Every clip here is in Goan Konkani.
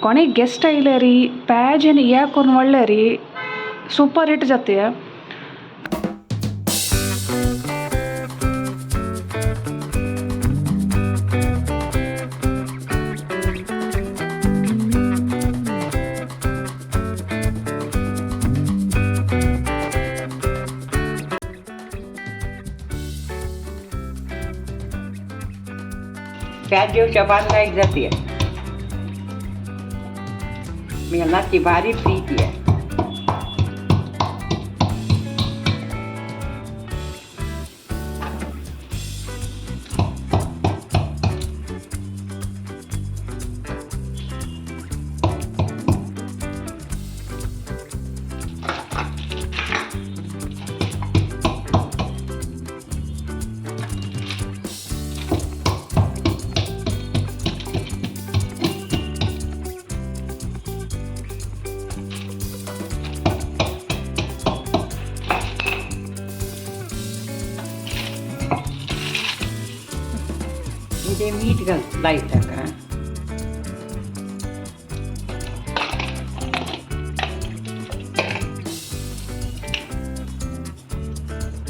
कोणी गेस्ट आयल्यारी प्याज आनी या करून वाडल्यारी सुपर हिट जाता. प्याज जेवच्या बाद लायक जाते. मला ती भारी प्रीती आहे. इथे मीठ घाल लायता का.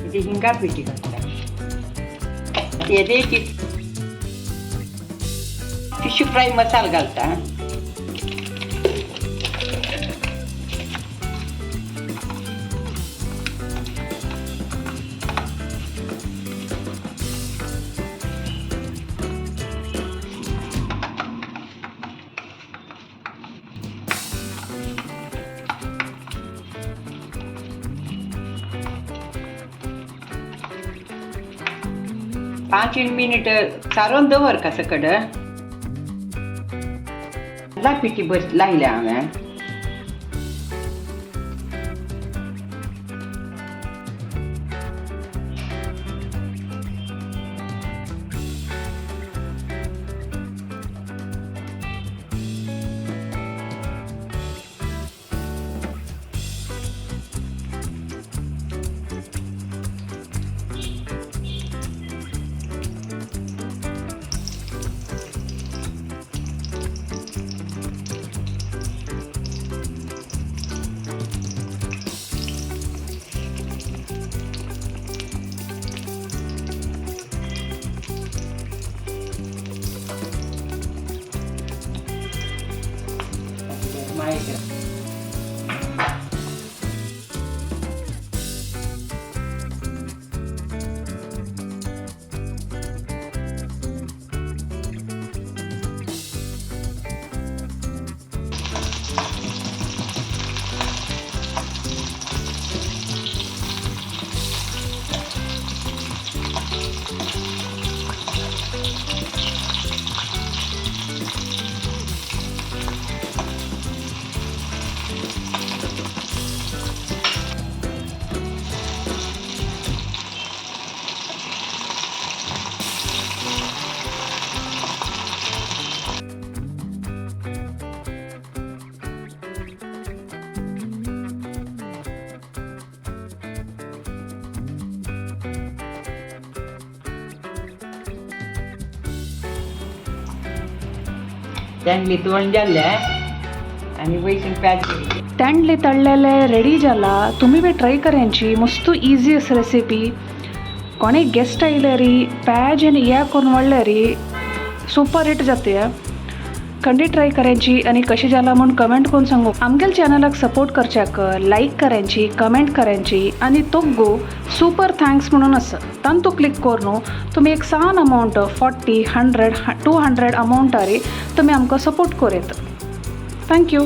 इथे हिंगा पिठी घालता. तेजे फिश फ्राय मसाला घालता. 5 मिनिट सारोवन दवर का सकड. पिठी बस लायल्या हांवें. माहिती. त्यांनी तोंड जाल्ले आनी वयसून प्याज केली. तेंडले तळलेले रेडी जाला. तुम्ही बी ट्राय करायची, मस्त इझी आसा रेसिपी. कोणी गेस्ट आयल्यारी प्याज आनी या करून वाडल्यारी सुपर हिट जाता. खंडीत ट्राय करायची आणि कशी जाला म्हूण कमेंट करून सांगू. आमगेल चॅनलाक सपोर्ट करच्याक लायक करायची, कमेंट करायची आणि तोगो सुपर thanks म्हणून आसा तांतू क्लिक करून तुमी एक सान अमावंट 40, 100, 200 अमावंटारी तुमी आमकां सपोर्ट करूं येता. Thank you.